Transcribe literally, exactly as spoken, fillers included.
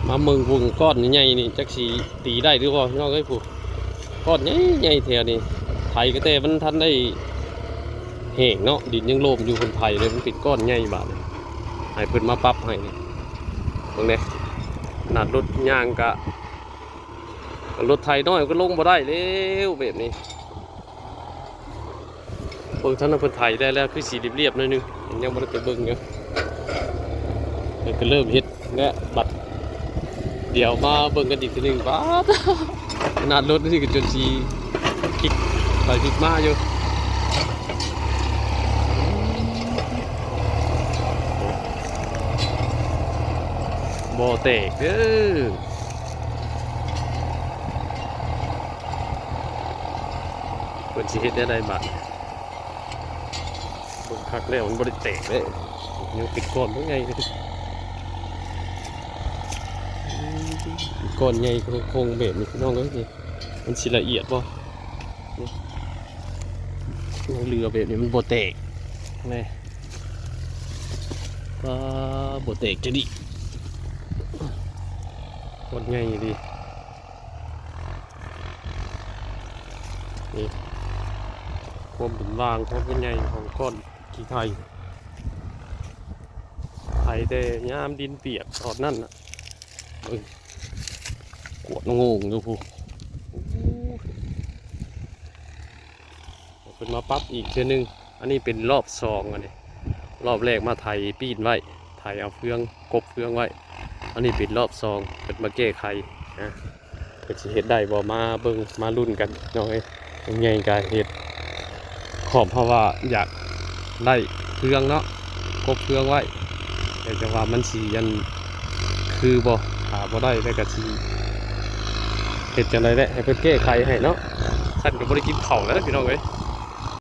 มาเบิ่งวงก้อนใหญ่ๆนี่ จักสิตีได้หรือบ่พี่น้องเอ้ย ผู้ก้อนใหญ่ๆแถวนี้ ไถก็แต่มันทันได้แห้งเนาะ ดินยังโล่งอยู่ เพิ่นไถเลย มันเป็นก้อนใหญ่บาดนี้ ให้เพิ่นมาปรับให้นี่ เบิ่งแหน่ ขนาดรถย่างกะ รถไถน้อยก็ลงบ่ได้แล้วแบบนี้ เบิ่งทางนั้นเพิ่นไถได้แล้ว คือสิเรียบๆหน่อยหนึ่ง ยังบ่ได้ไปเบิ่งอยู่ เพิ่นก็เริ่มเฮ็ดแล้วบัด เดี๋ยวมาเบิ่งกันอีกทีหนึ่ง ป๊าด ขนาดรถนี่ก็จนสิพลิกไปพลิกมาอยู่ บ่แตกเด้อ เพิ่นสิเฮ็ดแนวใดบาด เบิ่งคักแล้วมันบ่ได้แตกเด้ ยังเป็นก้อนบ่ใหญ่เลย ก้อนใหญ่โครงๆแบบนี้พี่น้องเอ้ย นี่มันสิละเอียดบ่ นี่เรือแบบนี้มันบ่แตก นี่ ก็บ่แตกจะดี ก้อนใหญ่ดี นี่ ความเป็นว่าง ความเป็นใหญ่ของก้อนขี้ไถ ไถแต่ยามดินเปียกตอนนั้นน่ะ เบิ่ง กวดงงอยู่พุ้น เพิ่นมาปรับอีกเทื่อหนึ่ง อันนี้เป็นรอบสอง อันนี้ รอบแรกมาไถปีนไว้ ไถเอาเฟืองกบเฟืองไว้ อันนี้เป็นรอบสอง เพิ่นมาแก้ไขนะ เพิ่นสิเฮ็ดได้บ่ มาเบิ่งมาลุ้นกันน้องเอ้ย ใหญ่ก็เฮ็ด ขอบเพราะว่าอยากได้เฟืองเนาะ กบเฟืองไว้ แต่จะว่ามันสิอันคือบ่ ถ้าบ่ได้แล้วก็สิเฮ็ดจั่งใดแหละ ให้เพิ่นแก้ไขให้เนาะ ซั่นก็บ่ได้กินข้าวแล้วพี่น้องเอ้ย